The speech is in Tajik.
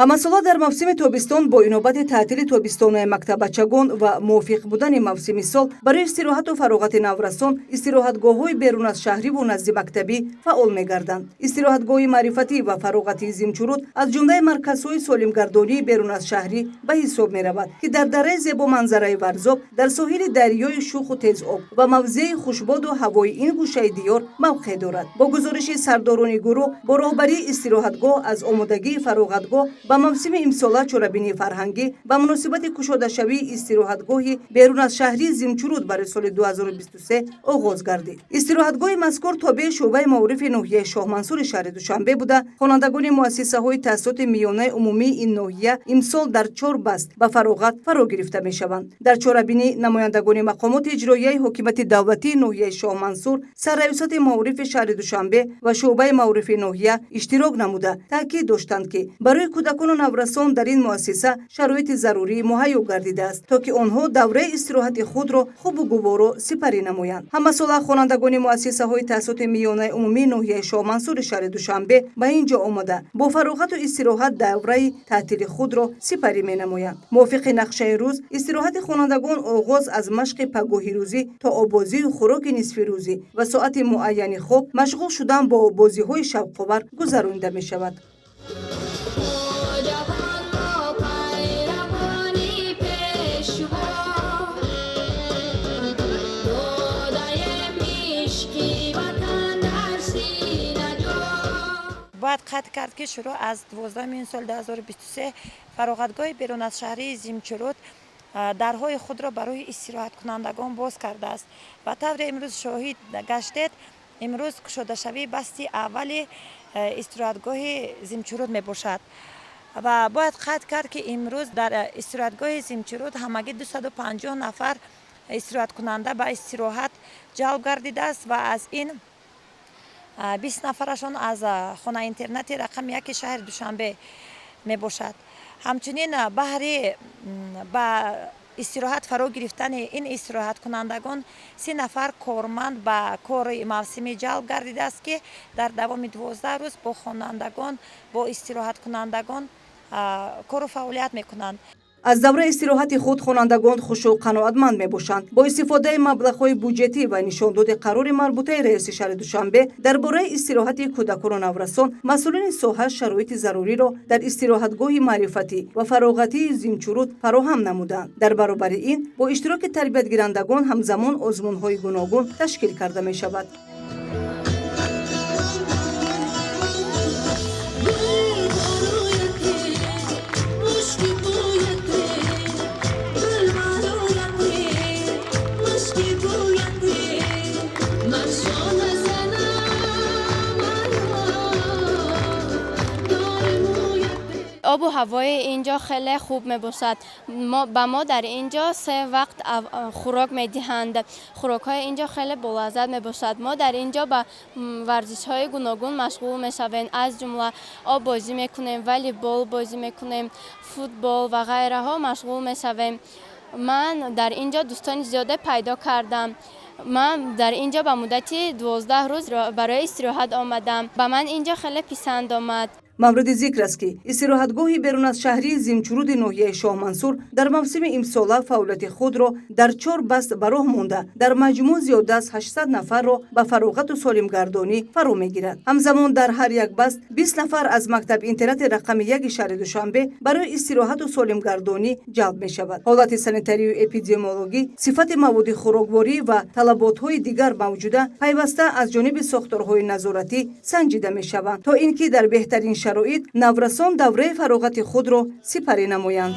Ҳамасола дар мавсими тобистон бо инобати таътили тобистонаи мактаббачагон ва мувофиқ будани мавсими сол барои истироҳату фароғати наврасон истироҳатгоҳҳои берун аз шаҳриву наздимактабӣ фаъол мегарданд. Истироҳатгоҳи маърифатӣ ва фароғатии Зимчуруд аз ҷумлаи марказҳои солимгардонии берун аз шаҳрӣ ба ҳисоб меравад, ки дар дараи зебоманзараи Варзоб, дар соҳили дарёи шуху тезоб ва мавзеи хушбоду ҳавои ин гӯшаи диёр мавқеъ дорад. Бо гузориши сардорони гурӯҳ бо роҳбарии истироҳатгоҳ аз омодагии фароғатгоҳ ба мавсими имсола чорабинии фарҳангӣ ба муносибати кушодашавии истироҳатгоҳи берун аз шаҳрии Зимчуруд барои соли 2023 оғоз гардид. Истироҳатгоҳи мазкур тобеи шӯъбаи маорифи ноҳияи Шоҳмансури шаҳри Душанбе буда, хонандагони муассисаҳои таҳсилоти миёнаи умумии ин ноҳия имсол дар чор баст ба фароғат фаро гирифта мешаванд. Дар чорабинӣ намояндагони мақомоти иҷроияи ҳокимияти давлатии ноҳияи Шоҳмансур, сарраёсати маорифи шаҳри Душанбе ва шӯъбаи маорифи ноҳия иштирок намуда, таъкид доштанд, ки барои кӯдакону наврасон дар ин муассиса шароити зарурӣ муҳайё гардидааст, то ки онҳо давраи истироҳати худро хубу гуворо сипарӣ намоянд. Ҳамасола хонандагони муассисаҳои таҳсилоти миёнаи умумии ноҳияи Шоҳмансури шаҳри Душанбе ба ин ҷо омада, бо фароғату истироҳат давраи таътили худро сипарӣ менамоянд. Мувофиқи нақшаи рӯз, истироҳати хонандагон оғоз аз машқи пагоҳирӯзӣ то оббозию хӯроки нисфирӯзӣ ва соати муайяни хоб, машғул шудан бо бозиҳои шавқовар гузаронида мешавад. Ҷавон мо пайравони пешво додаем ишқи ватан дар сина ҷо. Бояд қайд кард, ки шурӯъ аз 12 июни соли 2023 фароғатгоҳи берун аз шаҳрии Зимчуруд дарҳои худро барои истироҳаткунандагон боз кардааст ва тавре имрӯз шоҳид гаштед, имрӯз кушодашавии басти аввали истироҳатгоҳи Зимчуруд мебошад. Ва бояд қайд кард, ки имрӯз дар истироҳатгоҳи Зимчуруд ҳамагӣ 250 нафар истироҳаткунанда ба истироҳат ҷалб гардидааст ва аз ин 20 нафарашон аз хона-интернати рақами яки шаҳри Душанбе мебошад. Ҳамчунин баҳри ба истироҳат фаро гирифтани ин истироҳаткунандагон 30 нафар корманд ба кори мавсимӣ ҷалб гардидааст, ки дар давоми 12 рӯз бо хонандагон, бо истироҳаткунандагон кору фаъолият мекунанд. Аз давраи истироҳати худ хонандагон хушу қаноатманд мебошанд. Бо истифодаи маблағҳои буҷетӣ ва нишондоди қарори марбутаи раиси шаҳри Душанбе дар бораи истироҳати кӯдакону наврасон, масъулини соҳа шароити заруриро дар истироҳатгоҳи маърифатӣ ва фароғатии Зимчуруд фароҳам намуданд. Дар баробари ин, бо иштироки тарбиятгирандагон ҳамзамон озмунҳои гуногун ташкил карда мешавад. Гул барояте, мушки бӯяте, гул барояте, мушки бӯяте, маршона занам дори мӯяте. Обу ҳавои ин ҷо хеле хуб мебошад. Ба мо дар ин ҷо се вақт хӯрок медиҳанд. Хӯрокҳои ин ҷо хеле болаззат мебошад. Мо дар ин ҷо ба варзишҳои гуногун машғул мешавем, аз ҷумла оббозӣ мекунем, волейбол бозӣ мекунем, футбол ва ғайраҳо машғул мешавем. Ман дар ин ҷо дӯстони зиёде пайдо кардам. Ман дар ин ҷо ба муддати 12 рӯз барои истироҳат омадам. Ба ман ин ҷо хеле писанд омад. Мавриди зикр аст, ки истироҳатгоҳи берун аз шаҳрии Зимчуруди ноҳияи Шоҳмансур дар мавсими имсола фаъолияти худро дар чор баст ба роҳ монда, дар маҷмӯъ зиёда аз 800 нафарро ба фароғату солимгардонӣ фаро мегирад. Ҳамзамон дар ҳар як баст 20 нафар аз мактаб-интернати рақами яки шаҳри Душанбе барои истироҳату солимгардонӣ ҷалб мешавад. Ҳолати санитарию эпидемиологӣ, сифати маводи хӯрокворӣ ва талаботҳои дигар мавҷуда пайваста аз ҷониби сохторҳои назоратӣ санҷида мешаванд, то ин ки дар беҳтарин шароит наврасон давраи фароғати худро сипарӣ намоянд.